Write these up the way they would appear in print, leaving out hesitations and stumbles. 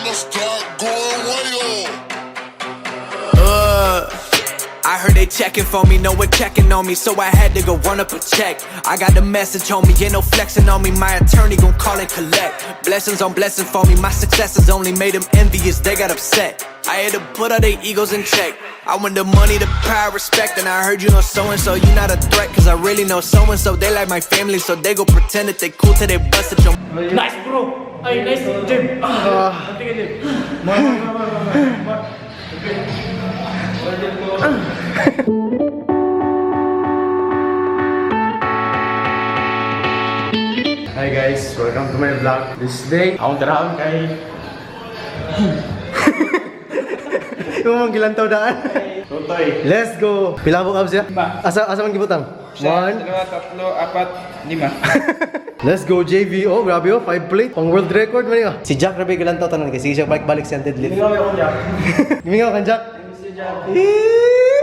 My stock going way up. I heard they checking for me, no one checking on me, so I had to go run up a check. I got the message on me, ain't no flexing on me. My attorney gon' call and collect. Blessings on blessings for me, my successes only made them envious, they got upset. I had to put all their egos in check. I want the money, the power, respect, and I heard you know so and so, you not a threat, 'cause I really know so and so. They like my family, so they go pretend that they cool till they bust at your Nice, bro! Ay, nice, Jim! Ah. Tingin, Jim. More, more, more, more, more. More, more. Hi guys, welcome to my vlog. This day, akong tirahan kay Yung mga gilantaw daan. Totoy. Let's go. Pila mo abs ya? Asa asa man gibutang? One. Dalawa, tatlo, apat, lima. Let's go, JV. Oh, grabe oh, five plate. Pang world record man niya. Si Jack grabe gilantaw tanan kay sige siya balik-balik siyang deadlift. Ikaw yung Jack. Gimingaw kan Jack. Mr. Jack.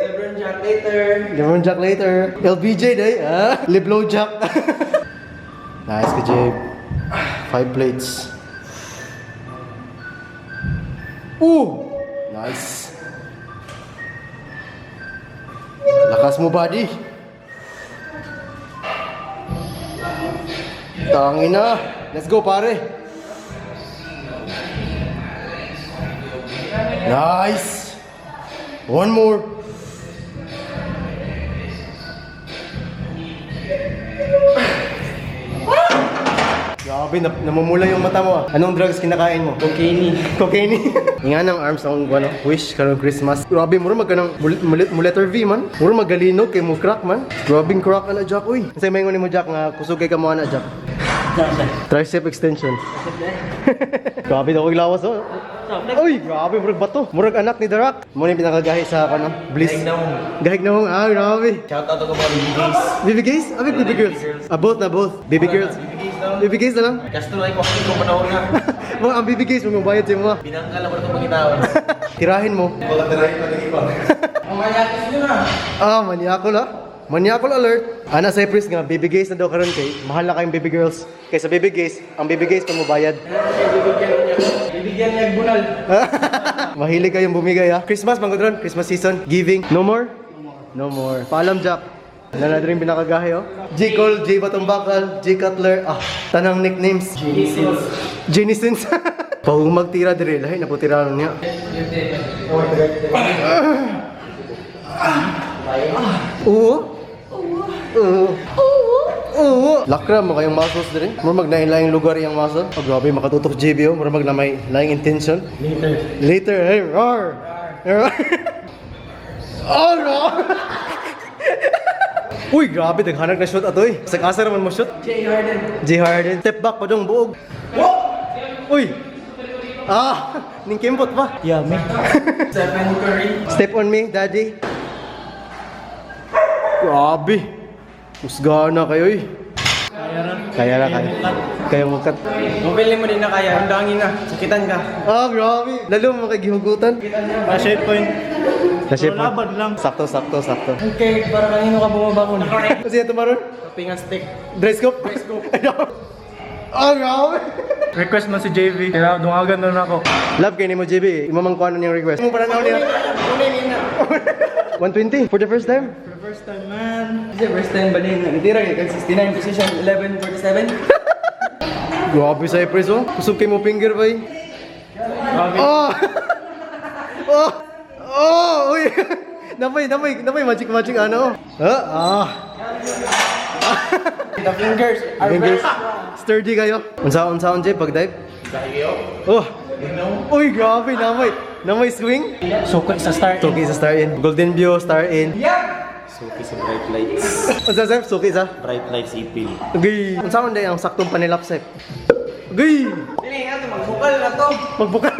Lebron Jack later. Lebron Jack later. LBJ day, ah. Leblo Jack. Nice ka, Jabe. Five plates. Ooh! Nice. Lakas mo, buddy. Tangina. Let's go, pare. Nice. One more. Grabe, namumula yung mata mo ah. Anong drugs kinakain mo? Cocaine. Cocaine. Nga ng arms akong ano, wish karong Christmas. Grabe mura mag kanang mo letter V man. Mura magalinog kay mo crack man. Grabing crack ana, Jack, uy. Unsay maingon nimo, Jack, nga kusog kay kamo ana, Jack? Tricep extension. Grabe daw kog lawas oh. Uy, grabe murag bato. Murag anak ni The Rock. Mo ni pinakagahi sa ano, Bliss. Gahig na. Ah, grabe. Shout out to mga baby gays. Baby gays? Abi baby girls. Ah, both na both. Baby girls. Baby gays daw. Baby gays na lang. Kasto ay ko kung panahon na. Mga ang baby gays mo bayad sa mga. Binanggal ako itong pangitaon. Tirahin mo. Wala tirahin pa ng iba. Ang manyakis nyo na. Ah, maniakol ah. Maniakol alert. Ana sa Cypress nga, baby gays na daw karon kay mahal na kayong baby girls. Kay sa baby gays, ang baby gays pa mo bayad. Bibigyan niya. Bibigyan niya bunal. Mahilig kayong bumigay ah. Christmas man gud ron, Christmas season, giving. No more? No more. Paalam, Jack. Wala na rin pinakagahi oh. J. Cole, J. Batumbakal, J. Cutler, ah, tanang nicknames. Jenny Sins. Pahumag tira dire, lahi na po tira niya. Oo. Oo. Oo. Lakra mo kayong muscles dire. Mura mag laing lugar iyang muscle. Oh, grabe makatutok JB oh. Mura mag na may laing intention. Later. Later, hey, roar. Roar. Oh, roar. Uy, grabe daghanag na shoot atoy. Sa asa raman mo shoot. Jay Harden. J Harden. Step back pa dong buog. Uy. Ah, ning kembot pa. Yummy. Stephen Curry. Step on me, daddy. Grabe. Husgana kayo eh. Kaya ra. Kaya na, kaya. Kaya mo kat. Kung feeling mo din na kaya, undangin na. Sakitan ka. Ah, grabe. Lalo mo kay gihugutan. Shape point. Kasi Pero laban lang. Sakto, sakto, sakto. Okay, para kanino ka bumabangon? Kasi ito maron? Kapingan stick. Dry scope? Dry scope. Ah, grabe. Request man si JV. Kaya dungagan na ako. Love kay nimo, JB. Imo mang kuano niyang request. Mo pananaw niya. 120 for the first time. For the first time, man. Kasi first time ba din? Natira kay 69 position, 11.47. Grabe sa Cypress oh. Kusog kay mo finger bay. Grabe. Oh. Oh. Oh, uy. Napay magic magic ano. Ah, ah. The fingers are Fingers. very strong. Sturdy kayo. Unsa unsa Jay pag dive? Oh. Uy, grabe namay. Namay swing. Suki sa star. Suki sa star in. Golden View, star in. Suki sa bright lights. Unsa sep? Suki sa? Bright lights ipil. Gay. Unsa man day ang saktong panilap sep? Gay. Dili nga to, magbukal na to. Magbukal.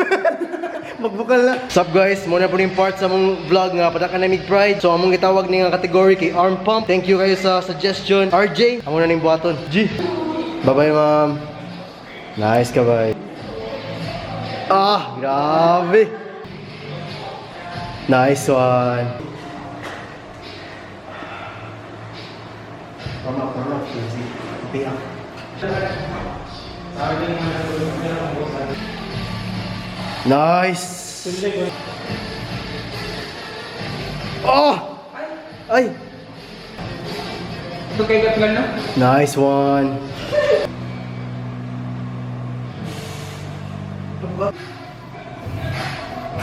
Magbukal na. What's up guys? Muna po ning part sa among vlog nga Padaka na mig pride. So among gitawag ni nga category kay arm pump. Thank you kayo sa suggestion. RJ, amo na ning buhaton. G. Bye-bye, ma'am. Nice ka, bye. Ah, grabe. Nice one. Warm up, warm up. Easy. Okay, ah. Nice. Oh! Ay! Ito kay Gatlan no? Nice one.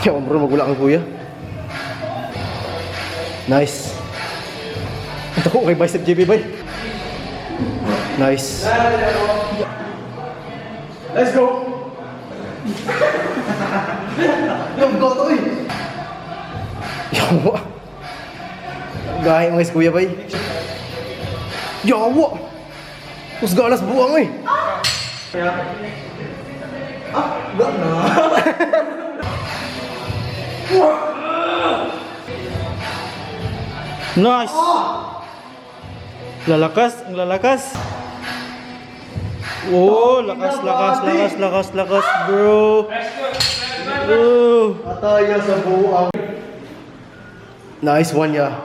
Kaya bro, magula kang kuya. Nice. Ito ko kay bicep JB bay. Nice. Let's go. Yung go to eh. Yawa. Gaya mga kuya bay. Yawa. Kusga alas buang eh. Nice! Lalakas, ang lalakas. Oh, lakas, lakas, lakas, lakas, lakas, bro. Oh. Ataya sa buang. Nice one, ya.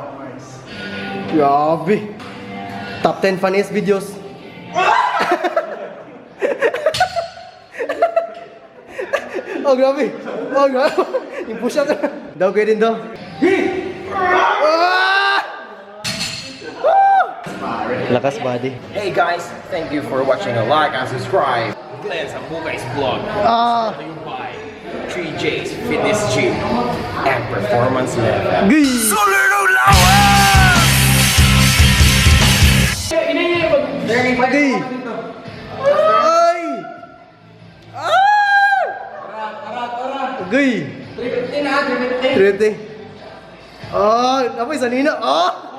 Grabe. Top 10 funniest videos. Oh, grabe. Oh, grabe. Yung push up. Daw kayo din daw. Ah! Lakas body. Hey guys, thank you for watching. Like and subscribe. Glenn Sambukay's vlog. Ah! By 3J's Fitness Gym and Performance Level. Gay! Gay! Ay! Ah! Gay! 350 na, 350. 350. Ah, apoy sanina. Ah!